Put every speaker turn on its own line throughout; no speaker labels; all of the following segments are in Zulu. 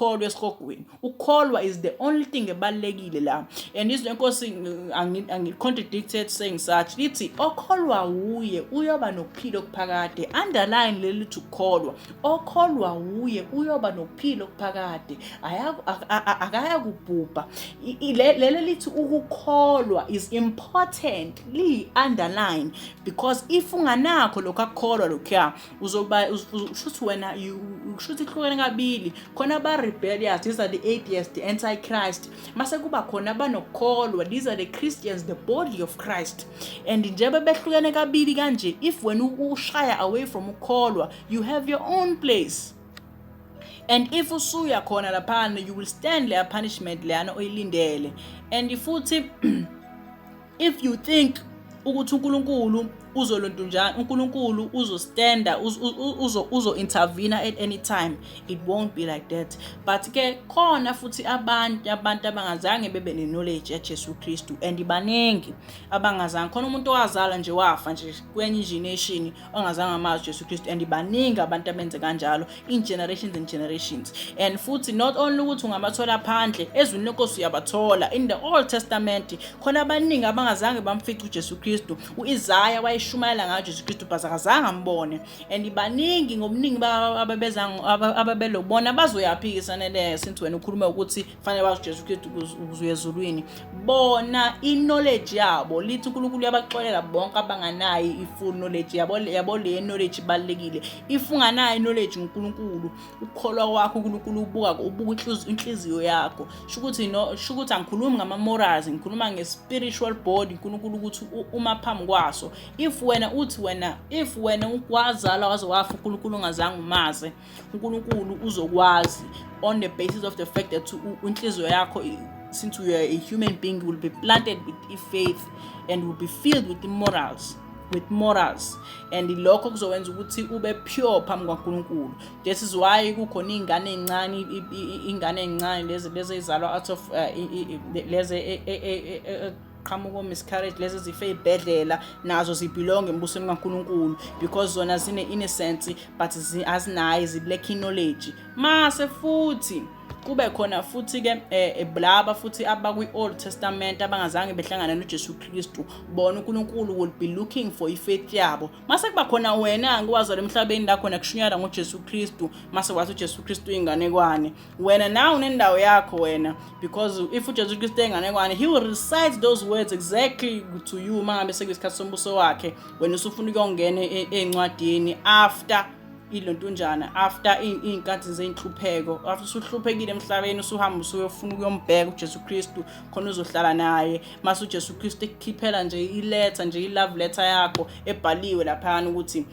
Ukholwa esihogweni, ukukholwa is the only thing ebalulekile la. And izwi lenkosi, angi-contradicted saying such, lithi okholwa wuye uyoba nokuphila okuphakade. Underline leli lithi ukukholwa. Okholwa wuye uyoba nokuphila okuphakade, akayakubhubha. Leli lithi ukukholwa is important, liyi-underline, because if unganakho lokhu akukholwa lokhuya, uzoba shuthi wena, shuthi kuhlukene kabili. Khona aba-rebellious, these are the atheists, the antichrist. Mase kuba khona abanokukholwa, these are the Christians, the body of Christ. And njengoba behlukene kabili kanje, if wena ushaya away from ukukholwa, you have your own place. And if usuya khona laphana, you will stand leya punishment leyana oyilindele. And futhi if you think ukuthi uNkulunkulu uzolontunjani, uNkulunkulu uzostanda, uzo intervene at any time, it won't be like that. But ke khona futhi abantu abangazange bebe ne knowledge yaJesu Kristu, and baningi abangazange. Khona umuntu owazala nje, wafa nje kwenye generation, ongazange amazi uJesu Kristu, and baningi abantu abenze kanjalo in generations and generations. And futhi not only ukuthi ungabathola phandle, ezwini lenkosi uyabathola in the Old Testament. Khona abaningi abangazange bamfice uJesu Kristu. UIsaya wayeshumayela ngayo uJesu Kristu, but akazange ambone. And baningi ngobuningi ababezange, ababelobona bazoyaphikisa nele, since wena ukhuluma ukuthi fanele bazi uJesu Kristu ukuze uye ezulwini. Bona i-knowledge yabo, lithi uNkulunkulu uyabaxolela bonke abanganayo i-full knowledge yabo. Yabo, le knowledge ibalulekile. If unganayo i-knowledge ngoNkulunkulu, ukukholwa kwakho, uNkulunkulu ubuka inhliziyo yakho. Sho ukuthi no, sho ukuthi angikhulumi ngama-morals, ngikhuluma nge-spiritual body. uNkulunkulu ukuthi uma phambi kwaso, if wena uthi wena, if wena wazalwa waze wafa uNkulunkulu ungazange umaze, uNkulunkulu uzokwazi on the basis of the fact that inhliziyo yakho, since we are a human being, will be planted with faith and will be filled with morals, and lokho kuzokwenza ukuthi ube pure phambi kwaNkulunkulu. This is why kukhona iy'ngane ey'ncane, iy'ngane ey'ncane lezi ey'zalwa out of lezi qhamuka miscarriage, lezi zife ey'bhedlela, nazo zibelong embusweni kaNkulunkulu, because zona zine-innocence, but azinayo, zi-lack knowledge. Mase futhi kube khona futhi-ke laba futhi abakwi-Old Testament abangazange behlangana noJesu Kristu. Bona uNkulunkulu will be looking for i-faith yabo. Mase kuba khona wena ngiwazalwa emhlabeni la khona kushunyayelwa ngoJesu Kristu, mase wathi uJesu Kristu uyinganekwane, wena nawe unendawo yakho wena, because if uJesu Kristu eyinganekwane, he will recite those words exactly to you uma ngabe sekuyisikhathi sombuso wakhe. Wena usufuna ukuyongena ey'ncwadini after ilontunjana, after iy'nkathi zey'nhlupheko, after usuhluphekile emhlabeni, usuhamba usuyofuna ukuyombheka uJesu Kristu khona uzohlala naye. Mase uJesu Kristu ekukhiphela nje i-letter nje, i-love letter yakho ebhaliwe laphayana ukuthi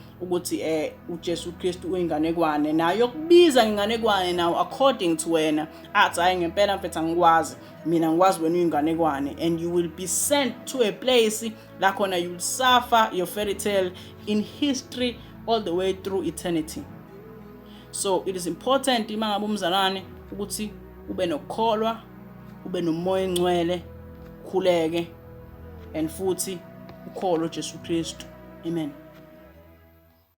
uJesu Kristu uyinganekwane, naye yokubiza ngenganekwane nawo according to wena, athi, "Hayi, ngempela mfethu, angikwazi mina, ngikwazi wena uyinganekwane." And you will be sent to a place la khona you will suffer your fairy tale in history all the way through eternity. So it is important uma ngabe umzalwane ukuthi ube nokukholwa, ube nomoya engcwele, ukhuleke and futhi ukholwe uJesu Kristu. Amen.